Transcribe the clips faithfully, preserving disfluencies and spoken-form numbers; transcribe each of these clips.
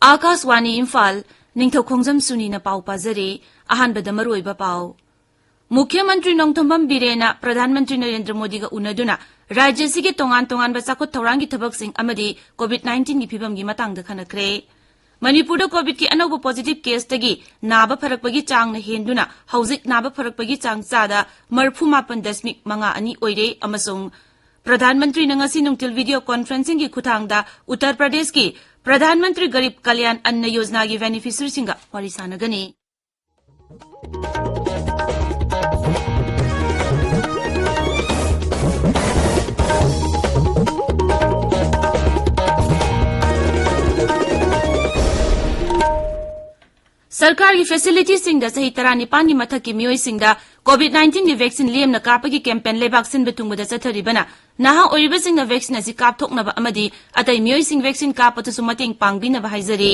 ꯑꯥꯀꯥꯁꯋꯥꯅꯤ ꯏꯝꯐꯥꯜ, ꯅꯤꯡꯊꯧ ꯈꯣꯡꯖꯝ ꯁꯨꯅꯤꯅ ꯄꯥꯎ ꯄꯥꯖꯔꯤ꯫ ꯑꯍꯥꯟꯕꯗ ꯃꯔꯨꯑꯣꯏꯕ ꯄꯥꯎ꯫ ꯃꯨꯈ꯭ꯌ ꯃꯟꯇ꯭ꯔꯤ ꯅꯣꯡꯊꯣꯝꯕꯝ ꯕꯤꯔꯦꯟꯅ ꯄ꯭ꯔꯙꯥꯟ ꯃꯟꯇ꯭ꯔꯤ ꯅꯔꯦꯟꯗ꯭ꯔ ꯃꯣꯗꯤꯒ ꯎꯅꯗꯨꯅ ꯔꯥꯖ꯭ꯌ ꯑꯁꯤꯒꯤ ꯇꯣꯉꯥꯟ ꯇꯣꯉꯥꯟꯕ ꯆꯥꯎꯈꯠ ꯊꯧꯔꯥꯡꯒꯤ ꯊꯕꯛꯁꯤꯡ ꯑꯃꯗꯤ COVID nineteen ꯒꯤ ꯐꯤꯕꯝꯒꯤ ꯃꯇꯥꯡꯗ ꯈꯟꯅꯈ꯭ꯔꯦ꯫ ꯃꯅꯤꯄꯨꯔꯗ COVIDꯀꯤ ꯑꯅꯧꯕ positive caseꯇꯒꯤ ꯅꯥꯕ ꯐꯔꯛꯄꯒꯤ ꯆꯥꯡꯅ ꯍꯦꯟꯗꯨꯅ ꯍꯧꯖꯤꯛ ꯅꯥꯕ ꯐꯔꯛꯄꯒꯤ ꯆꯥꯡ ꯆꯥꯗ ꯃꯔꯤꯐꯨ ꯃꯥꯄꯟ ꯗꯁꯃꯤꯛ ꯃꯉꯥ ꯑꯅꯤ ꯑꯣꯏꯔꯦ ꯑꯃꯁꯨꯡ ꯄ꯭ꯔꯙꯥꯟ ꯃꯟꯇ꯭ꯔꯤꯅ ꯉꯁꯤ ꯅꯨꯡꯊꯤꯜ video conferencingꯒꯤ ꯈꯨꯠꯊꯥꯡꯗ ꯎꯠꯇꯔ ꯄ꯭ꯔꯗꯦꯁꯀꯤ ꯄ꯭ꯔꯙꯥꯟ ꯃꯟꯇ꯭ꯔꯤ ꯒꯔꯤꯕ ꯀꯂꯌꯥꯟ ꯑꯟꯅ ꯌꯣꯖꯅꯥꯒꯤ beneficiaryꯁꯤꯡꯒ ꯋꯥꯔꯤ ꯁꯥꯟꯅꯒꯅꯤ꯫ ꯁꯔꯀꯥꯔꯒꯤ facilityꯁꯤꯡꯗ ꯆꯍꯤ ꯇꯔꯥꯅꯤꯄꯥꯟꯒꯤ ꯃꯊꯛꯀꯤ ꯃꯤꯑꯣꯏꯁꯤꯡꯗ COVID nineteenꯒꯤ vaccine ꯂꯦꯝꯅ ꯀꯥꯞꯄꯒꯤ campaign ꯂꯩꯕꯥꯛ ꯁꯤꯟꯕ ꯊꯨꯡꯕꯗ ꯆꯠꯊꯔꯤꯕꯅ ꯅꯍꯥ ꯑꯣꯏꯔꯤꯕꯁꯤꯡꯅ vaccine ꯑꯁꯤ ꯀꯥꯞꯊꯣꯛꯅꯕ ꯑꯃꯗꯤ ꯑꯇꯩ ꯃꯤꯑꯣꯏꯁꯤꯡ vaccine ꯀꯥꯞꯄꯗꯁꯨ ꯃꯇꯦꯡ ꯄꯥꯡꯕꯤꯅꯕ ꯍꯥꯏꯖꯔꯤ꯫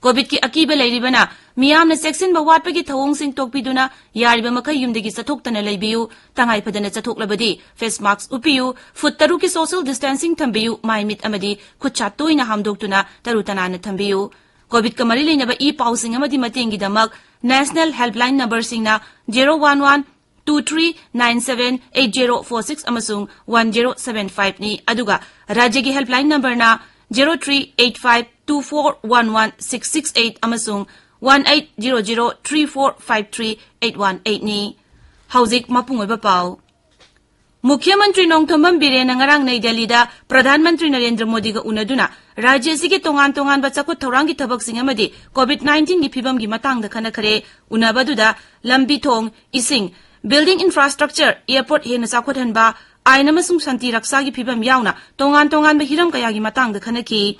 COVIDꯀꯤ ꯑꯀꯤꯕ ꯂꯩꯔꯤꯕꯅ ꯃꯤꯌꯥꯝꯅ ꯆꯦꯛꯁꯤꯟꯕ ꯋꯥꯠꯄꯒꯤ ꯊꯧꯑꯣꯡꯁꯤꯡ ꯇꯣꯛꯄꯤꯗꯨꯅ ꯌꯥꯔꯤꯕ ꯃꯈꯩ ꯌꯨꯝꯗꯒꯤ ꯆꯠꯊꯣꯛꯇꯅ ꯂꯩꯕꯤꯌꯨ꯫ ꯇꯉꯥꯏ ꯐꯗꯅ ꯆꯠꯊꯣꯛꯂꯕꯗꯤ face mask ꯎꯞꯄꯤꯌꯨ, foot ꯇꯔꯨꯛꯀꯤ social distancing ꯊꯝꯕꯤꯌꯨ, ꯃꯥꯏ ꯃꯤꯠ ꯑꯃꯗꯤ ꯈꯨꯠ ꯁꯥ ꯇꯣꯏꯅ ꯍꯥꯝꯗꯣꯛꯇꯨꯅ ꯇꯔꯨ ꯇꯅꯥꯟꯅ ꯊꯝꯕꯤꯌꯨ꯫ COVIDꯀ ꯃꯔꯤ ꯂꯩꯅꯕ e-ꯄꯥꯎꯁꯤꯡ ꯑꯃꯗꯤ ꯃꯇꯦꯡꯒꯤꯗꯃꯛ national helpline numberꯁꯤꯡꯅ zero one one two three nine seven eight zero four six ꯑꯃꯁꯨꯡ one zero seven fiveꯅꯤ, ꯑꯗꯨꯒ ꯔꯥꯖ꯭ꯌꯒꯤ helpline numberꯅ zero three eight five two four one one six six eight ꯑꯃꯁꯨꯡ one eight zero zero three four five three eight one eightꯅꯤ꯫ ꯍꯧꯖꯤꯛ ꯃꯄꯨꯡ ꯑꯣꯏꯕ ꯄꯥꯎ꯫ ꯃꯨꯈ꯭ꯌ ꯃꯟꯇ꯭ꯔꯤ ꯅꯣꯡꯊꯣꯝꯕꯝ ꯕꯤꯔꯦꯟꯅ ꯉꯔꯥꯡ ꯅꯩ ꯗꯦꯜꯂꯤꯗ ꯄ꯭ꯔꯙꯥꯟ ꯃꯟꯇ꯭ꯔꯤ ꯅꯔꯦꯟꯗ꯭ꯔ ꯃꯣꯗꯤꯒ ꯎꯅꯗꯨꯅ ꯔꯥꯖ꯭ꯌ ꯑꯁꯤꯒꯤ ꯇꯣꯉꯥꯟ ꯇꯣꯉꯥꯟꯕ ꯆꯥꯎꯈꯠ ꯊꯧꯔꯥꯡꯒꯤ ꯊꯕꯛꯁꯤꯡ ꯑꯃꯗꯤ COVID nineteenꯒꯤ ꯐꯤꯕꯝꯒꯤ ꯃꯇꯥꯡꯗ ꯈꯟꯅꯈ꯭ꯔꯦ꯫ ꯎꯅꯕꯗꯨꯗ ꯂꯝꯕꯤ ꯊꯣꯡ, ꯏꯁꯤꯡ, building infrastructure, airport ꯍꯦꯟꯅ ꯆꯥꯎꯈꯠꯍꯟꯕ, ꯑꯥꯏꯟ ꯑꯃꯁꯨꯡ ꯁꯥꯟꯇꯤ ꯔꯛꯁꯥꯒꯤ ꯐꯤꯕꯝ ꯌꯥꯎꯅ ꯇꯣꯉꯥꯟ ꯇꯣꯉꯥꯟꯕ ꯍꯤꯔꯝ ꯀꯌꯥꯒꯤ ꯃꯇꯥꯡꯗ ꯈꯟꯅꯈꯤ꯫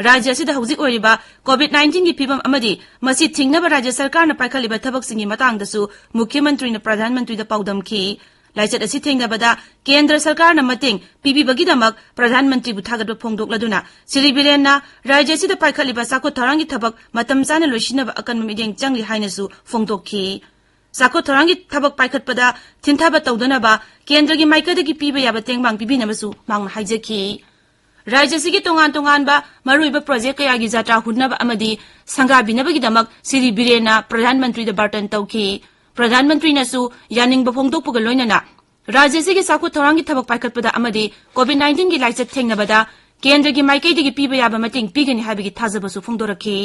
ꯔꯥꯖ꯭ꯌ ꯑꯁꯤꯗ ꯍꯧꯖꯤꯛ ꯑꯣꯏꯔꯤꯕ COVID nineteenꯒꯤ ꯐꯤꯕꯝ ꯑꯃꯗꯤ ꯃꯁꯤ ꯊꯤꯡꯅꯕ ꯔꯥꯖ꯭ꯌ ꯁꯔꯀꯥꯔꯅ ꯄꯥꯏꯈꯠꯂꯤꯕ ꯊꯕꯛꯁꯤꯡꯒꯤ ꯃꯇꯥꯡꯗꯁꯨ ꯃꯨꯈ꯭ꯌ ꯃꯟꯇ꯭ꯔꯤꯅ ꯄ꯭ꯔꯙꯥꯟ ꯃꯟꯇ꯭ꯔꯤꯗ ꯄꯥꯎꯗꯝꯈꯤ꯫ ꯂꯥꯏꯆꯠ ꯑꯁꯤ ꯊꯦꯡꯅꯕꯗ ꯀꯦꯟꯗ꯭ꯔ ꯁꯔꯀꯥꯔꯅ ꯃꯇꯦꯡ ꯄꯤꯕꯤꯕꯒꯤꯗꯃꯛ ꯄ꯭ꯔꯙꯥꯟ ꯃꯟꯇ꯭ꯔꯤꯕꯨ ꯊꯥꯒꯠꯄ ꯐꯣꯡꯗꯣꯛꯂꯗꯨꯅ ꯁ꯭ꯔꯤ ꯕꯤꯔꯦꯟꯅ ꯔꯥꯖ꯭ꯌ ꯑꯁꯤꯗ ꯄꯥꯏꯈꯠꯂꯤꯕ ꯆꯥꯎꯈꯠ ꯊꯧꯔꯥꯡꯒꯤ ꯊꯕꯛ ꯃꯇꯝ ꯆꯥꯅ ꯂꯣꯏꯁꯤꯟꯅꯕ ꯑꯀꯟꯕ ꯃꯤꯠꯌꯦꯡ ꯆꯪꯂꯤ ꯍꯥꯏꯅꯁꯨ ꯐꯣꯡꯗꯣꯛꯈꯤ꯫ ꯆꯥꯎꯈꯠ ꯊꯧꯔꯥꯡꯒꯤ ꯊꯕꯛ ꯄꯥꯏꯈꯠꯄꯗ ꯊꯤꯟꯊꯕ ꯇꯧꯗꯅꯕ ꯀꯦꯟꯗ꯭ꯔꯒꯤ ꯃꯥꯏꯀꯩꯗꯒꯤ ꯄꯤꯕ ꯌꯥꯕ ꯇꯦꯡꯕꯥꯡ ꯄꯤꯕꯤꯅꯕꯁꯨ ꯃꯍꯥꯛꯅ ꯍꯥꯏꯖꯈꯤ꯫ ꯔꯥꯖ꯭ꯌ ꯑꯁꯤꯒꯤ ꯇꯣꯉꯥꯟ ꯇꯣꯉꯥꯟꯕ ꯃꯔꯨꯑꯣꯏꯕ ꯄ꯭ꯔꯣꯖꯦꯛ ꯀꯌꯥꯒꯤ ꯖꯥꯇ꯭ꯔꯥ ꯍꯨꯟꯅꯕ ꯑꯃꯗꯤ ꯁꯪꯒꯥꯕꯤꯅꯕꯒꯤꯗꯃꯛ ꯁ꯭ꯔꯤ ꯕꯤꯔꯦꯟꯅ ꯄ꯭ꯔꯙꯥꯟ ꯃꯟꯇ꯭ꯔꯤꯗ ꯕꯥꯔꯇꯟ ꯇꯧꯈꯤ꯫ ꯄ꯭ꯔꯙꯥꯟ ꯃꯟꯇ꯭ꯔꯤꯅꯁꯨ ꯌꯥꯅꯤꯡꯕ ꯐꯣꯡꯗꯣꯛꯄꯒ ꯂꯣꯏꯅꯅ ꯔꯥꯖ꯭ꯌ ꯑꯁꯤꯒꯤ ꯆꯥꯎꯈꯠ ꯊꯧꯔꯥꯡꯒꯤ ꯊꯕꯛ ꯄꯥꯏꯈꯠꯄꯗ ꯑꯃꯗꯤ COVID nineteen ꯒꯤ ꯂꯥꯏꯆꯠ ꯊꯦꯡꯅꯕꯗ ꯀꯦꯟꯗ꯭ꯔꯒꯤ ꯃꯥꯏꯀꯩꯗꯒꯤ ꯄꯤꯕ ꯌꯥꯕ ꯃꯇꯦꯡ ꯄꯤꯒꯅꯤ ꯍꯥꯏꯕꯒꯤ ꯊꯥꯖꯕꯁꯨ ꯐꯣꯡꯗꯣꯔꯛꯈꯤ꯫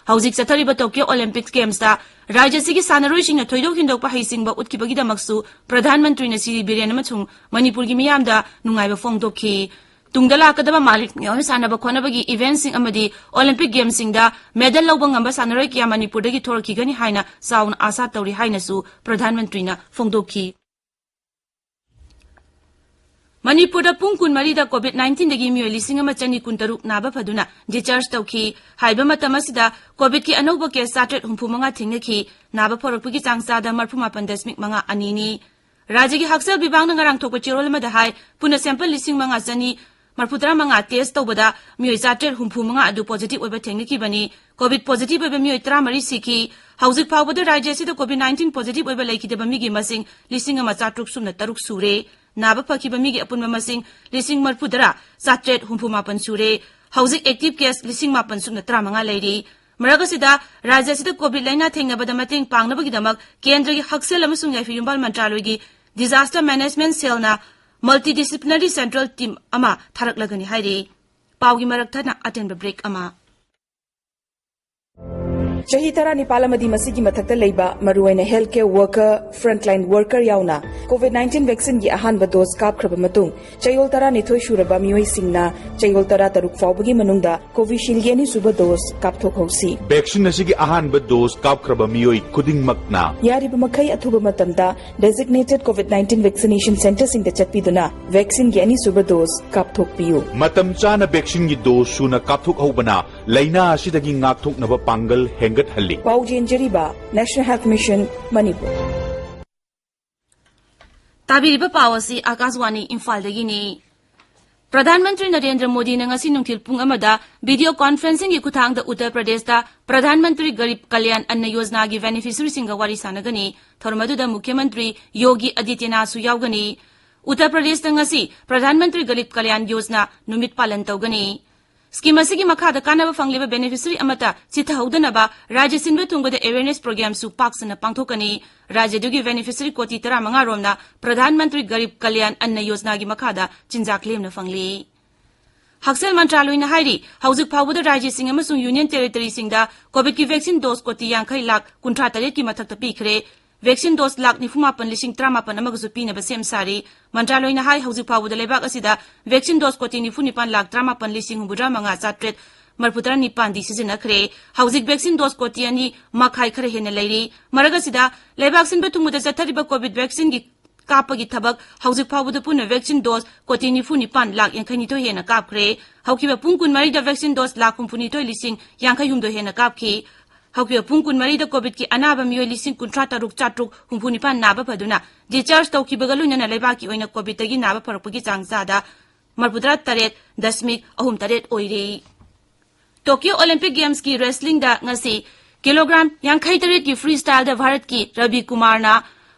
ꯍꯧꯖꯤꯛ ꯆꯠꯊꯔꯤꯕ ꯇꯣꯀꯤꯌꯣ ꯑꯣꯂꯤꯝꯄꯤꯛꯁ ꯒꯦꯝꯁꯇ ꯔꯥꯖ꯭ꯌ ꯑꯁꯤꯒꯤ ꯁꯥꯟꯅꯔꯣꯏꯁꯤꯡꯅ ꯊꯣꯏꯗꯣꯛ ꯍꯦꯟꯗꯣꯛꯄ ꯍꯩꯁꯤꯡꯕ ꯎꯠꯈꯤꯕꯒꯤꯗꯃꯛꯁꯨ ꯄ꯭ꯔꯙꯥꯟ ꯃꯟꯇ꯭ꯔꯤꯅ ꯁ꯭ꯔꯤ ꯕꯤꯔꯦꯟ ꯑꯃꯁꯨꯡ ꯃꯅꯤꯄꯨꯔꯒꯤ ꯃꯤꯌꯥꯝꯗ ꯅꯨꯡꯉꯥꯏꯕ ꯐꯣꯡꯗꯣꯛꯈꯤ꯫ ꯇꯨꯡꯗ ꯂꯥꯛꯀꯗꯕ ꯃꯥꯂꯦꯝꯒꯤ ꯑꯣꯏꯅ ꯁꯥꯟꯅꯕ ꯈꯣꯠꯅꯕꯒꯤ ꯏꯚꯦꯟꯠꯁꯤꯡ ꯑꯃꯗꯤ ꯑꯣꯂꯤꯝꯄꯤꯛ ꯒꯦꯝꯁꯤꯡꯗ ꯃꯦꯗꯜ ꯂꯧꯕ ꯉꯝꯕ ꯁꯥꯟꯅꯔꯣꯏ ꯀꯌꯥ ꯃꯅꯤꯄꯨꯔꯗꯒꯤ ꯊꯣꯔꯛꯈꯤꯒꯅꯤ ꯍꯥꯏꯅ ꯆꯥꯎꯅ ꯑꯥꯁꯥ ꯇꯧꯔꯤ ꯍꯥꯏꯅꯁꯨ ꯄ꯭ꯔꯙꯥꯟ ꯃꯟꯇ꯭ꯔꯤꯅ ꯐꯣꯡꯗꯣꯛꯈꯤ꯫ ꯃꯅꯤꯄꯨꯔꯗ ꯄꯨꯡ ꯀꯨꯟꯃꯔꯤꯗ COVID nineteen ꯗꯒꯤ ꯃꯤꯑꯣꯏ ꯂꯤꯁꯤꯡ ꯑꯃ ꯆꯅꯤ ꯀꯨꯟꯇꯔꯨꯛ ꯅꯥꯕ ꯐꯗꯨꯅ discharge ꯇꯧꯈꯤ꯫ ꯍꯥꯏꯕ ꯃꯇꯝ ꯑꯁꯤꯗ COVID ꯀꯤ ꯑꯅꯧꯕ case ꯆꯥꯇ꯭ꯔꯦꯠ ꯍꯨꯝꯐꯨ ꯃꯉꯥ ꯊꯦꯡꯅꯈꯤ꯫ ꯅꯥꯕ ꯐꯔꯛꯄꯒꯤ ꯆꯥꯡ ꯆꯥꯗ ꯃꯔꯐꯨ ꯃꯥꯄꯟ ꯗꯁꯃꯤꯛ ꯃꯉꯥ ꯑꯅꯤꯅꯤ꯫ ꯔꯥꯖ꯭ꯌꯒꯤ ꯍꯛꯁꯦꯜ ꯕꯤꯚꯥꯒꯅ ꯉꯔꯥꯡ ꯊꯣꯛꯄ ꯆꯦꯔꯣꯜ ꯑꯃꯗ ꯍꯥꯏ, ꯄꯨꯟꯅ sample ꯂꯤꯁꯤꯡ ꯃꯉꯥ ꯆꯅꯤ ꯃꯔꯐꯨ ꯇꯔꯥ ꯃꯉꯥ test ꯇꯧꯕꯗ ꯃꯤꯑꯣꯏ ꯆꯥꯇ꯭ꯔꯦꯠ ꯍꯨꯝꯐꯨ ꯃꯉꯥ ꯑꯗꯨ positive ꯑꯣꯏꯕ ꯊꯦꯡꯅꯈꯤꯕꯅꯤ꯫ COVID positive ꯑꯣꯏꯕ ꯃꯤꯑꯣꯏ ꯇꯔꯥꯃꯔꯤ ꯁꯤꯈꯤ꯫ ꯍꯧꯖꯤꯛ ꯐꯥꯎꯕꯗ ꯔꯥꯖ꯭ꯌ ꯑꯁꯤꯗ COVID nineteen positive ꯑꯣꯏꯕ ꯂꯩꯈꯤꯗꯕ ꯃꯤꯒꯤ ꯃꯁꯤꯡ ꯂꯤꯁꯤꯡ ꯑꯃ ꯆꯥꯇ꯭ꯔꯨꯛ ꯁꯨꯞꯅ ꯇꯔꯨꯛ ꯁꯨꯔꯦ꯫ ꯅꯥꯕ ꯐꯈꯤꯕ ꯃꯤꯒꯤ ꯑꯄꯨꯟꯕ ꯃꯁꯤꯡ ꯂꯤꯁꯤꯡ ꯃꯔꯐꯨ ꯇꯔꯥ ꯆꯥꯇ꯭ꯔꯦꯠ ꯍꯨꯝꯐꯨ ꯃꯥꯄꯟ ꯁꯨꯔꯦ꯫ ꯍꯧꯖꯤꯛ active case ꯂꯤꯁꯤꯡ ꯃꯥꯄꯟ ꯁꯨꯞꯅ ꯇꯔꯥꯃꯉꯥ ꯂꯩꯔꯤ꯫ ꯃꯔꯛ ꯑꯁꯤꯗ ꯔꯥꯖ꯭ꯌ ꯑꯁꯤꯗ COVID ꯂꯥꯏꯅꯥ ꯊꯦꯡꯅꯕꯗ ꯃꯇꯦꯡ ꯄꯥꯡꯅꯕꯒꯤꯗꯃꯛ ꯀꯦꯟꯗ꯭ꯔꯒꯤ ꯍꯛꯁꯦꯜ ꯑꯃꯁꯨꯡ ꯌꯥꯏꯐ ꯌꯨꯝꯕꯥꯜ ꯃꯟꯇ꯭ꯔꯥꯂꯣꯏꯒꯤ disaster management cell ꯅ multidisciplinary central team ꯑꯃ ꯊꯥꯔꯛꯂꯒꯅꯤ ꯍꯥꯏꯔꯤ꯫ ꯄꯥꯎꯒꯤ ꯃꯔꯛ ꯊꯠꯅ ꯑꯇꯦꯟꯕ break ꯑꯃ꯫ ꯆꯍꯤ ꯇꯔꯥꯅꯤꯄꯥꯜ ꯑꯃꯗꯤ ꯃꯁꯤꯒꯤ ꯃꯊꯛꯇ ꯂꯩꯕ ꯃꯔꯨꯑꯣꯏꯅ healthcare worker, frontline worker ꯌꯥꯎꯅ COVID nineteen vaccine ꯒꯤ ꯑꯍꯥꯟꯕ dose ꯀꯥꯞꯈ꯭ꯔꯕ ꯃꯇꯨꯡ, ꯆꯌꯣꯜ ꯇꯔꯥꯅꯤꯊꯣꯏ ꯁꯨꯔꯕ ꯃꯤꯑꯣꯏꯁꯤꯡꯅ ꯆꯌꯣꯜ ꯇꯔꯥꯇꯔꯨꯛ ꯐꯥꯎꯕꯒꯤ ꯃꯅꯨꯡꯗ Covishield ꯒꯤ ꯑꯅꯤꯁꯨꯕ dose ꯀꯥꯞꯊꯣꯛꯍꯧꯁꯤ꯫ Vaccine ꯑꯁꯤꯒꯤ ꯑꯍꯥꯟꯕ dose ꯀꯥꯞꯈ꯭ꯔꯕ ꯃꯤꯑꯣꯏ ꯈꯨꯗꯤꯡꯃꯛꯅ ꯌꯥꯔꯤꯕ ꯃꯈꯩ ꯑꯊꯨꯕ ꯃꯇꯝꯗ designated COVID nineteen vaccination centre ꯁꯤꯡꯗ ꯆꯠꯄꯤꯗꯨꯅ vaccine ꯒꯤ ꯑꯅꯤꯁꯨꯕ dose ꯀꯥꯞꯊꯣꯛꯄꯤꯌꯨ꯫ ꯃꯇꯝ ꯆꯥꯅ vaccine ꯒꯤ dose ꯁꯨꯅ ꯀꯥꯞꯊꯣꯛꯍꯧꯕꯅ ꯂꯥꯏꯅꯥ ꯑꯁꯤꯗꯒꯤ ꯉꯥꯛꯊꯣꯛꯅꯕ ꯄꯥꯡꯒꯜ ꯍꯦꯟꯒꯠꯍꯜꯂꯤ꯫ ꯄꯥꯎ ꯆꯦꯟꯖꯔꯤꯕ National Health Mission, ꯃꯅꯤꯄꯨꯔ꯫ ꯇꯥꯕꯤꯔꯤꯕ ꯄꯥꯎ ꯑꯁꯤ ꯑꯥꯀꯥꯁꯕꯥꯅꯤ ꯏꯝꯐꯥꯜꯗꯒꯤꯅꯤ꯫ ꯄ꯭ꯔꯙꯥꯟ ꯃꯟꯇ꯭ꯔꯤ ꯅꯔꯦꯟꯗ꯭ꯔ ꯃꯣꯗꯤꯅ ꯉꯁꯤ ꯅꯨꯡꯊꯤꯜ ꯄꯨꯡ ꯑꯃꯗ video conferencing ꯒꯤ ꯈꯨꯠꯊꯥꯡꯗ ꯎꯠꯇꯔ ꯄ꯭ꯔꯗꯦꯁꯇ ꯄ꯭ꯔꯙꯥꯟ ꯃꯟꯇ꯭ꯔꯤ ꯒꯔꯤꯕ ꯀꯂꯌꯥꯟ ꯑꯟꯅ ꯌꯣꯖꯅꯥꯒꯤ beneficiary ꯁꯤꯡꯒ ꯋꯥꯔꯤ ꯁꯥꯟꯅꯒꯅꯤ꯫ ꯊꯧꯔꯝ ꯑꯗꯨꯗ ꯃꯨꯈ꯭ꯌ ꯃꯟꯇ꯭ꯔꯤ ꯌꯣꯒꯤ ꯑꯗꯤꯇ꯭ꯌꯅꯥꯊꯁꯨ ꯌꯥꯎꯒꯅꯤ꯫ ꯎꯠꯇꯔ ꯄ꯭ꯔꯗꯦꯁꯇ ꯉꯁꯤ ꯄ꯭ꯔꯙꯥꯟ ꯃꯟꯇ꯭ꯔꯤ ꯒꯔꯤꯕ ꯀꯂꯌꯥꯟ ꯌꯣꯖꯅꯥ ꯅꯨꯃꯤꯠ ꯄꯥꯂꯟ ꯇꯧꯒꯅꯤ꯫ ꯁ꯭ꯀꯤꯝ ꯑꯁꯤꯒꯤ ꯃꯈꯥꯗ ꯀꯥꯟꯅꯕ ꯐꯪꯂꯤꯕ ꯕꯦꯅꯤꯐꯤꯁꯔꯤ ꯑꯃꯠꯇ ꯆꯤꯠꯊꯍꯧꯗꯅꯕ ꯔꯥꯖ꯭ꯌ ꯁꯤꯟꯕ ꯊꯨꯡꯕꯗ ꯑꯦꯋꯦꯔꯅꯦꯁ ꯄ꯭ꯔꯣꯒ꯭ꯔꯥꯝꯁꯨ ꯄꯥꯛ ꯁꯟꯅ ꯄꯥꯡꯊꯣꯛꯀꯅꯤ꯫ ꯔꯥꯖ꯭ꯌꯗꯨꯒꯤ ꯕꯦꯅꯤꯐꯤꯁꯔꯤ ꯀꯣꯇꯤ ꯇꯔꯥꯃꯉꯥ ꯔꯣꯝꯅ ꯄ꯭ꯔꯙꯥꯟ ꯃꯟꯇ꯭ꯔꯤ ꯒꯔꯤꯕ ꯀꯂꯌꯥꯟ ꯑꯟꯅ ꯌꯣꯖꯅꯥꯒꯤ ꯃꯈꯥꯗ ꯆꯤꯟꯖꯥꯛ ꯂꯦꯝꯅ ꯐꯪꯂꯤ꯫ ꯍꯛꯁꯦꯜ ꯃꯟꯇ꯭ꯔꯥꯂꯣꯏꯅ ꯍꯥꯏꯔꯤ, ꯍꯧꯖꯤꯛ ꯐꯥꯎꯕꯗ ꯔꯥꯖ꯭ꯌꯁꯤꯡ ꯑꯃꯁꯨꯡ ꯌꯨꯅꯤꯌꯟ ꯇꯦꯔꯤꯇꯣꯔꯤꯁꯤꯡꯗ ꯀꯣꯚꯤꯗꯀꯤ ꯚꯦꯛꯁꯤꯟ ꯗꯣꯁ ꯀꯣꯇꯤ ꯌꯥꯡꯈꯩ ꯂꯥꯈ ꯀꯨꯟꯊ꯭ꯔꯥ ꯇꯔꯦꯠꯀꯤ ꯃꯊꯛꯇ ꯄꯤꯈ꯭ꯔꯦ꯫ ꯚꯦꯛꯁꯤꯟ ꯗꯣꯁ ꯂꯥꯈ ꯅꯤꯐꯨ ꯃꯥꯄꯟ ꯂꯤꯁꯤꯡ ꯇꯔꯥꯃꯥꯄꯟ ꯑꯃꯒꯁꯨ ꯄꯤꯅꯕ ꯁꯦꯝ ꯁꯥꯔꯤ꯫ ꯃꯟꯇ꯭ꯔꯥꯂꯣꯏꯅ ꯍꯥꯏ, ꯍꯧꯖꯤꯛ ꯐꯥꯎꯕꯗ ꯂꯩꯕꯥꯛ ꯑꯁꯤꯗ ꯚꯦꯛꯁꯤꯟ ꯗꯣꯁ ꯀꯣꯇꯤ ꯅꯤꯐꯨ ꯅꯤꯄꯥꯟ ꯂꯥꯈ ꯇꯔꯥꯃꯥꯄꯟ ꯂꯤꯁꯤꯡ ꯍꯨꯝꯐꯨꯇꯔꯥ ꯃꯉꯥ ꯆꯥꯇ꯭ꯔꯦꯠ ꯃꯔꯤꯐꯨꯇꯔꯥ ꯅꯤꯄꯥꯟꯗꯤ ꯁꯤꯖꯤꯟꯅꯈ꯭ꯔꯦ꯫ ꯍꯧꯖꯤꯛ ꯚꯦꯛꯁꯤꯟ ꯗꯣꯁ ꯀꯣꯇꯤ ꯑꯅꯤ ꯃꯈꯥꯏ ꯈꯔ ꯍꯦꯟꯅ ꯂꯩꯔꯤ꯫ ꯃꯔꯛ ꯑꯁꯤꯗ, ꯂꯩꯕꯥꯛ ꯁꯤꯟꯕ ꯊꯨꯡꯕꯗ ꯆꯠꯊꯔꯤꯕ ꯀꯣꯚꯤꯗ ꯚꯦꯛꯁꯤꯟꯒꯤ ꯀꯥꯞꯄꯒꯤ ꯊꯕꯛ ꯍꯧꯖꯤꯛ ꯐꯥꯎꯕꯗ ꯄꯨꯟꯅ ꯚꯦꯛꯁꯤꯟ ꯗꯣꯁ ꯀꯣꯇꯤ ꯅꯤꯐꯨ ꯅꯤꯄꯥꯟ ꯂꯥꯈ ꯌꯥꯡꯈꯩ ꯅꯤꯊꯣꯏ ꯍꯦꯟꯅ ꯀꯥꯞꯈ꯭ꯔꯦ꯫ ꯍꯧꯈꯤꯕ ꯄꯨꯡ ꯀꯨꯟꯃꯔꯤꯗ ꯚꯦꯛꯁꯤꯟ ꯗꯣꯁ ꯂꯥꯈ ꯍꯨꯝꯐꯨꯅꯤꯊꯣꯏ ꯂꯤꯁꯤꯡ ꯌꯥꯡꯈꯩ ꯍꯨꯝꯗꯣꯏ ꯍꯦꯟꯅ ꯀꯥꯞꯈꯤ꯫ ꯍꯧꯈꯤꯕ ꯄꯨꯡ ꯀꯨꯟꯃꯔꯤꯗ ꯀꯣꯚꯤꯗꯀꯤ ꯑꯅꯥꯕ ꯃꯤꯑꯣꯏ ꯂꯤꯁꯤꯡ ꯀꯨꯟꯊ꯭ꯔꯥ ꯇꯔꯨꯛ ꯆꯥꯇ꯭ꯔꯨꯛ ꯍꯨꯝꯐꯨ ꯅꯤꯄꯥꯟ ꯅꯥꯕ ꯐꯗꯨꯅ ꯗꯤꯁꯆꯥꯔꯖ ꯇꯧꯈꯤꯕꯒ ꯂꯣꯏꯅꯅ ꯂꯩꯕꯥꯛꯀꯤ ꯑꯣꯏꯅ ꯀꯣꯚꯤꯗꯇꯒꯤ ꯅꯥꯕ ꯐꯔꯛꯄꯒꯤ ꯆꯥꯡ ꯆꯥꯗ ꯃꯔꯤꯐꯨꯇꯔꯥ ꯇꯔꯦꯠ ꯗꯁꯃꯤꯛ ꯑꯍꯨꯝ ꯇꯔꯦꯠ ꯑꯣꯏꯔꯤ꯫ ꯇꯣꯀꯤꯌꯣ ꯑꯣꯂꯤꯝꯄꯤꯛ ꯒꯦꯝꯁꯀꯤ ꯔꯦꯁꯂꯤꯡꯗ ꯉꯁꯤ ꯀꯤꯂꯣꯒ꯭ꯔꯥꯝ ꯌꯥꯡꯈꯩ ꯇꯔꯦꯠꯀꯤ ꯐ꯭ꯔꯤ ꯁ꯭ꯇꯥꯏꯜꯗ ꯚꯥꯔꯠꯀꯤ ꯔꯕꯤ ꯀꯨꯃꯥꯔꯅ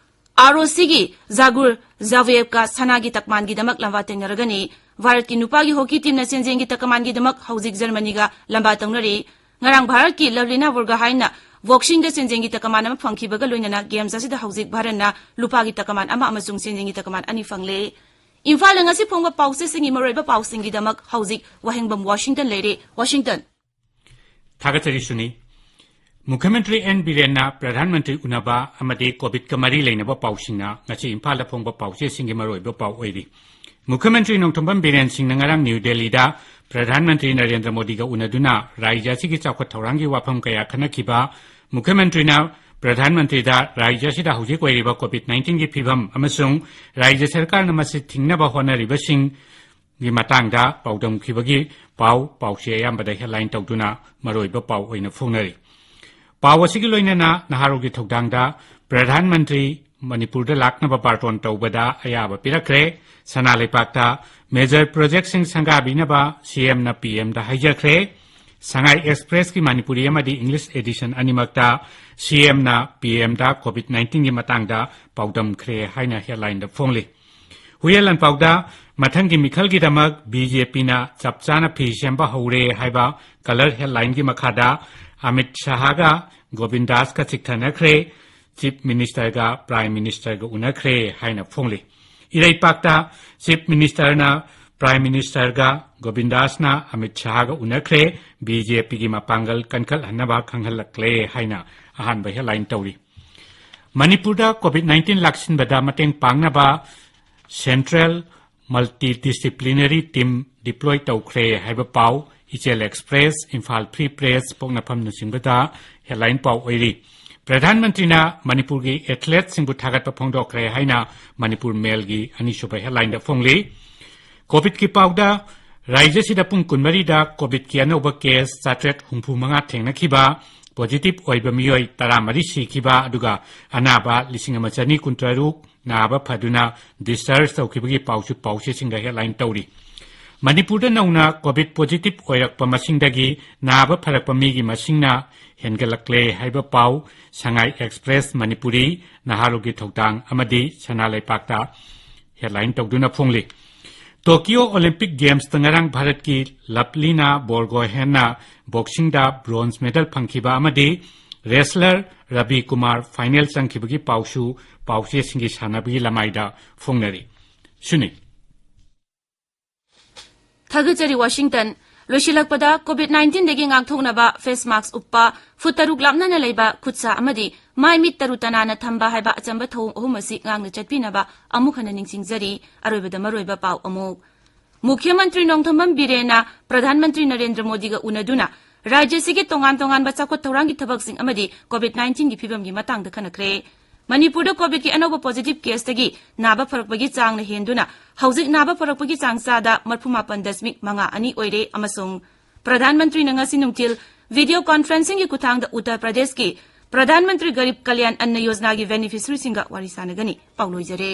ꯑꯥꯔ ꯑꯣ ꯁꯤꯒꯤ ꯖꯥꯒꯨꯔ ꯖꯥꯚꯦꯕꯀ ꯁꯅꯥꯒꯤ ꯇꯛꯃꯥꯟꯒꯤꯗꯃꯛ ꯂꯝꯕꯥ ꯇꯦꯡꯅꯔꯒꯅꯤ꯫ ꯚꯥꯔꯠꯀꯤ ꯅꯨꯄꯥꯒꯤ ꯍꯣꯀꯤ ꯇꯤꯝꯅ ꯆꯦꯟꯖꯦꯡꯒꯤ ꯇꯀꯃꯥꯟꯒꯤꯗꯃꯛ ꯍꯧꯖꯤꯛ ꯖꯔꯃꯅꯤꯒ ꯂꯝꯕꯥ ꯇꯧꯅꯔꯤ꯫ ꯉꯔꯥꯡ ꯚꯥꯔꯠꯀꯤ ꯂꯚꯂꯤꯅꯥ ꯕꯨꯔꯒꯍꯥꯏꯟꯅ ꯕꯣꯛꯁꯤꯡꯗ ꯆꯦꯟꯖꯦꯡꯒꯤ ꯇꯀꯃꯥꯟ ꯑꯃ ꯐꯪꯈꯤꯕꯒ ꯂꯣꯏꯅꯅ ꯒꯦꯝꯁ ꯑꯁꯤꯗ ꯍꯧꯖꯤꯛ ꯚꯥꯔꯠꯅ ꯂꯨꯄꯥꯒꯤ ꯇꯀꯃꯥꯟ ꯑꯃ ꯑꯃꯁꯨꯡ ꯆꯦꯟꯖꯦꯡꯒꯤ ꯇꯀꯃꯥꯟ ꯑꯅꯤ ꯐꯪꯂꯦ꯫ ꯏꯝꯐꯥꯜꯗ ꯉꯁꯤ ꯐꯣꯡꯕ ꯄꯥꯎꯆꯦꯁꯤꯡꯒꯤ ꯃꯔꯨꯑꯣꯏꯕ ꯄꯥꯎꯁꯤꯡꯒꯤꯗꯃꯛ ꯍꯧꯖꯤꯛ ꯋꯥꯍꯦꯡꯕꯝ ꯋꯥꯁꯤꯡꯇꯟ ꯂꯩꯔꯦ꯫ ꯋꯥꯁꯤꯡꯇꯟ꯫ ꯊꯥꯒꯠꯆꯔꯤ ꯁꯨꯅꯤ꯫ ꯃꯨꯈ꯭ꯌꯃꯟꯇ꯭ꯔꯤ ꯑꯦꯟ ꯕꯤꯔꯦꯟꯅ ꯄ꯭ꯔꯙꯥꯟ ꯃꯟꯇ꯭ꯔꯤ ꯎꯅꯕ ꯑꯃꯗꯤ ꯀꯣꯚꯤꯗꯀ ꯃꯔꯤ ꯂꯩꯅꯕ ꯄꯥꯎꯁꯤꯡꯅ ꯉꯁꯤ ꯏꯝꯐꯥꯜꯗ ꯐꯣꯡꯕ ꯄꯥꯎꯆꯦꯁꯤꯡꯒꯤ ꯃꯔꯨꯑꯣꯏꯕ ꯄꯥꯎ ꯑꯣꯏꯔꯤ꯫ ꯃꯨꯈ꯭ꯌꯃꯟꯇ꯭ꯔꯤ ꯅꯣꯡꯊꯣꯝꯕꯝ ꯕꯤꯔꯦꯟ ꯁꯤꯡꯅ ꯉꯔꯥꯡ ꯅ꯭ꯌꯨ ꯗꯦꯜꯂꯤꯗ ꯄ꯭ꯔꯙꯥꯟ ꯃꯟꯇ꯭ꯔꯤ ꯅꯔꯦꯟꯗ꯭ꯔ ꯃꯣꯗꯤꯒ ꯎꯅꯗꯨꯅ ꯔꯥꯖ꯭ꯌ ꯑꯁꯤꯒꯤ ꯆꯥꯎꯈꯠ ꯊꯧꯔꯥꯡꯒꯤ ꯋꯥꯐꯝ ꯀꯌꯥ ꯈꯟꯅꯈꯤꯕ꯫ ꯃꯨꯈ꯭ꯌꯃꯟꯇ꯭ꯔꯤꯅ ꯄ꯭ꯔꯙꯥꯟ ꯃꯟꯇ꯭ꯔꯤꯗ ꯔꯥꯖ꯭ꯌ ꯑꯁꯤꯗ ꯍꯧꯖꯤꯛ ꯑꯣꯏꯔꯤꯕ ꯀꯣꯚꯤꯗ ꯅꯥꯏꯟꯇꯤꯟꯒꯤ ꯐꯤꯚꯝ ꯑꯃꯁꯨꯡ ꯔꯥꯖ꯭ꯌ ꯁꯔꯀꯥꯔꯅ ꯃꯁꯤ ꯊꯤꯡꯅꯕ ꯍꯣꯠꯅꯔꯤꯕꯁꯤꯡ ꯒꯤ ꯃꯇꯥꯡꯗ ꯄꯥꯎꯗꯝꯈꯤꯕꯒꯤ ꯄꯥꯎ, ꯄꯥꯎꯆꯦ ꯑꯌꯥꯝꯕꯗ ꯍꯦꯗꯂꯥꯏꯟ ꯇꯧꯗꯨꯅ ꯃꯔꯨꯑꯣꯏꯕ ꯄꯥꯎ ꯑꯣꯏꯅ ꯐꯣꯡꯅꯔꯤ꯫ ꯄꯥꯎ ꯑꯁꯤꯒꯤ ꯂꯣꯏꯅꯅ ꯅꯍꯥꯔꯣꯜꯒꯤ ꯊꯧꯗꯥꯡꯗ ꯄ꯭ꯔꯙꯥꯟ ꯃꯟꯇ꯭ꯔꯤ ꯃꯅꯤꯄꯨꯔꯗ ꯂꯥꯛꯅꯕ ꯕꯥꯔꯇꯣꯟ ꯇꯧꯕꯗ ꯑꯌꯥꯕ ꯄꯤꯔꯛꯈ꯭ꯔꯦ꯫ ꯁꯅꯥ ꯂꯩꯄꯥꯛꯇ ꯃꯦꯖꯔ ꯄ꯭ꯔꯣꯖꯦꯛꯁꯤꯡ ꯁꯪꯒꯥꯕꯤꯅꯕ ꯁꯤ ꯑꯦꯝꯅ ꯄꯤ ꯑꯦꯝꯗ ꯍꯥꯏꯖꯈ꯭ꯔꯦ꯫ ꯁꯉꯥꯏ ꯑꯦꯛꯁꯄ꯭ꯔꯦꯁꯀꯤ ꯃꯅꯤꯄꯨꯔꯤ ꯑꯃꯗꯤ ꯏꯪꯂꯤꯁ ꯑꯦꯗꯤꯁꯟ ꯑꯅꯤꯃꯛꯇ ꯁꯤ ꯑꯦꯝꯅ ꯄꯤ ꯑꯦꯝꯗ ꯀꯣꯚꯤꯗ ꯅꯥꯏꯟꯇꯤꯟꯒꯤ ꯃꯇꯥꯡꯗ ꯄꯥꯎꯗꯝꯈ꯭ꯔꯦ ꯍꯥꯏꯅ ꯍꯦꯗꯂꯥꯏꯟꯗ ꯐꯣꯡꯂꯤ꯫ ꯍꯨꯏꯌꯦꯟ ꯂꯥꯟꯄꯥꯎꯗ ꯃꯊꯪꯒꯤ ꯃꯤꯈꯜꯒꯤꯗꯃꯛ ꯕꯤ ꯖꯦ ꯄꯤꯅ ꯆꯞ ꯆꯥꯅ ꯐꯤ ꯁꯦꯝꯕ ꯍꯧꯔꯦ ꯍꯥꯏꯕ colour headlineꯒꯤ ꯃꯈꯥꯗ ꯑꯃꯤꯠ ꯁꯥꯍꯒ ꯒꯣꯕꯤꯟꯗꯥꯁꯀ ꯆꯤꯛꯊꯅꯈ꯭ꯔꯦ, Chief Ministerꯒ Prime Ministerꯒ ꯎꯅꯈ꯭ꯔꯦ ꯍꯥꯏꯅ ꯐꯣꯡꯂꯤ꯫ ꯏꯔꯩꯄꯥꯛꯇ Chief Ministerꯅ Prime Ministerꯒ ꯒꯣꯕꯤꯟꯗꯥꯁꯅ ꯑꯃꯤꯠ ꯁꯥꯍꯒ ꯎꯅꯈ꯭ꯔꯦ, ꯕꯤ ꯖꯦ ꯄꯤꯒꯤ ꯃꯄꯥꯡꯒꯜ ꯀꯟꯈꯠꯍꯟꯅꯕ ꯈꯪꯍꯜꯂꯛꯂꯦ ꯍꯥꯏꯅ ꯑꯍꯥꯟꯕ headline ꯇꯧꯔꯤ꯫ ꯃꯅꯤꯄꯨꯔꯗ COVID nineteen ꯂꯥꯛꯁꯤꯟꯕꯗ ꯃꯇꯦꯡ ꯄꯥꯡꯅꯕ Central Multidisciplinary Team deploy ꯇꯧꯈ꯭ꯔꯦ ꯍꯥꯏꯕ ꯄꯥꯎ ꯏꯆꯦꯜ Express, Imphal Free Press, ꯄꯣꯛꯅꯐꯝꯅꯆꯤꯡꯕꯗ headline ꯄꯥꯎ ꯑꯣꯏꯔꯤ꯫ ꯄ꯭ꯔꯙꯥꯟ ꯃꯟꯇ꯭ꯔꯤꯅ ꯃꯅꯤꯄꯨꯔꯒꯤ athleteꯁꯤꯡꯕꯨ ꯊꯥꯒꯠꯄ ꯐꯣꯡꯗꯣꯛꯈ꯭ꯔꯦ ꯍꯥꯏꯅ ꯃꯅꯤꯄꯨꯔ Mailꯒꯤ ꯑꯅꯤꯁꯨꯕ headlineꯗ ꯐꯣꯡꯂꯤ꯫ COVIDꯀꯤ ꯄꯥꯎꯗ ꯔꯥꯖ꯭ꯌꯁꯤꯗ ꯄꯨꯡ ꯀꯨꯟꯃꯔꯤꯗ COVIDꯀꯤ ꯑꯅꯧꯕ case ꯆꯥꯇ꯭ꯔꯦꯠ ꯍꯨꯝꯐꯨ ꯃꯉꯥ ꯊꯦꯡꯅꯈꯤꯕ, positive ꯑꯣꯏꯕ ꯃꯤꯑꯣꯏ ꯇꯔꯥꯃꯔꯤ ꯁꯤꯈꯤꯕ, ꯑꯗꯨꯒ ꯑꯅꯥꯕ ꯂꯤꯁꯤꯡ ꯑꯃ ꯆꯅꯤ ꯀꯨꯟꯇꯔꯨꯛ ꯅꯥꯕ ꯐꯗꯨꯅ discharge ꯇꯧꯈꯤꯕꯒꯤ ꯄꯥꯎꯁꯨ ꯄꯥꯎꯆꯦꯁꯤꯡꯗ headline ꯇꯧꯔꯤ꯫ ꯃꯅꯤꯄꯨꯔꯗ ꯅꯧꯅ COVID positive ꯑꯣꯏꯔꯛꯄ ꯃꯁꯤꯡꯗꯒꯤ ꯅꯥꯕ ꯐꯔꯛꯄ ꯃꯤꯒꯤ ꯃꯁꯤꯡꯅ ꯍꯦꯟꯒꯠꯂꯛꯂꯦ ꯍꯥꯏꯕ ꯄꯥꯎ ꯁꯉꯥꯏ Express, ꯃꯅꯤꯄꯨꯔꯤ, ꯅꯍꯥꯔꯣꯜꯒꯤ ꯊꯧꯗꯥꯡ ꯑꯃꯗꯤ ꯁꯅꯥ ꯂꯩꯄꯥꯛꯇ headline ꯇꯧꯗꯨꯅ ꯐꯣꯡꯂꯤ꯫ Tokyo Olympic Gamesꯇ ꯉꯔꯥꯡ ꯚꯥꯔꯠꯀꯤ ꯂꯚꯂꯤꯅꯥ ꯕꯣꯔꯒꯣꯍꯦꯟꯅ boxingꯗ bronze medal ꯐꯪꯈꯤꯕ ꯑꯃꯗꯤ wrestler ꯔꯕꯤ ꯀꯨꯃꯥꯔ final ꯆꯪꯈꯤꯕꯒꯤ ꯄꯥꯎꯁꯨ ꯄꯥꯎꯆꯦꯁꯤꯡꯒꯤ ꯁꯥꯟꯅꯕꯒꯤ ꯂꯃꯥꯏꯗ ꯐꯣꯡꯅꯔꯤ꯫ ꯁꯤꯅꯤ꯫ ꯊꯥꯒꯠꯆꯔꯤ ꯋꯥꯁꯤꯡꯇꯟ꯫ ꯂꯣꯏꯁꯤꯜꯂꯛꯄꯗ COVID nineteenꯗꯒꯤ ꯉꯥꯛꯊꯣꯛꯅꯕ face mask ꯎꯞꯄ, ꯐꯨꯠ ꯇꯔꯨꯛ ꯂꯥꯞꯅꯅ ꯂꯩꯕ ꯈꯨꯠꯁꯥ ꯑꯃꯗꯤ ꯃꯥꯏ ꯃꯤꯠ ꯇꯔꯨ ꯇꯅꯥꯟꯅ ꯊꯝꯕ ꯍꯥꯏꯕ ꯑꯆꯝꯕ ꯊꯧꯑꯣꯡ ꯑꯍꯨꯝ ꯑꯁꯤ ꯉꯥꯛꯅ ꯆꯠꯄꯤꯅꯕ ꯑꯃꯨꯛ ꯍꯟꯅ ꯅꯤꯡꯁꯤꯡꯖꯔꯤ꯫ ꯑꯔꯣꯏꯕꯗ ꯃꯔꯨꯑꯣꯏꯕ ꯄꯥꯎ ꯑꯃꯨꯛ꯫ ꯃꯨꯈ꯭ꯌ ꯃꯟꯇ꯭ꯔꯤ ꯅꯣꯡꯊꯣꯝꯕꯝ ꯕꯤꯔꯦꯟꯅ ꯄ꯭ꯔꯙꯥꯟ ꯃꯟꯇ꯭ꯔꯤ ꯅꯔꯦꯟꯗ꯭ꯔ ꯃꯣꯗꯤꯒ ꯎꯅꯗꯨꯅ ꯔꯥꯖ꯭ꯌ ꯑꯁꯤꯒꯤ ꯇꯣꯉꯥꯟ ꯇꯣꯉꯥꯟꯕ ꯆꯥꯎꯈꯠ ꯊꯧꯔꯥꯡꯒꯤ ꯊꯕꯛꯁꯤꯡ ꯑꯃꯗꯤ COVID nineteenꯒꯤ ꯐꯤꯕꯝꯒꯤ ꯃꯇꯥꯡꯗ ꯈꯟꯅꯈ꯭ꯔꯦ꯫ ꯃꯅꯤꯄꯨꯔꯗ COVIDꯀꯤ ꯑꯅꯧꯕ positive caseꯇꯒꯤ ꯅꯥꯕ ꯐꯔꯛꯄꯒꯤ ꯆꯥꯡꯅ ꯍꯦꯟꯗꯨꯅ ꯍꯧꯖꯤꯛ ꯅꯥꯕ ꯐꯔꯛꯄꯒꯤ ꯆꯥꯡ ꯆꯥꯗ ꯃꯔꯤꯐꯨ ꯃꯥꯄꯟ ꯗꯁꯃꯤꯛ ꯃꯉꯥ ꯑꯅꯤ ꯑꯣꯏꯔꯦ ꯑꯃꯁꯨꯡ ꯄ꯭ꯔꯙꯥꯟ ꯃꯟꯇ꯭ꯔꯤꯅ ꯉꯁꯤ ꯅꯨꯡꯊꯤꯜ video conferencingꯒꯤ ꯈꯨꯠꯊꯥꯡꯗ ꯎꯠꯇꯔ ꯄ꯭ꯔꯗꯦꯁꯀꯤ ꯄ꯭ꯔꯙꯥꯟ ꯃꯟꯇ꯭ꯔꯤ ꯒꯔꯤꯕ ꯀꯂꯌꯥꯟ ꯑꯟꯅ ꯌꯣꯖꯅꯥꯒꯤ beneficiaryꯁꯤꯡꯒ ꯋꯥꯔꯤ ꯁꯥꯟꯅꯒꯅꯤ꯫ ꯄꯥꯎ ꯂꯣꯏꯖꯔꯦ꯫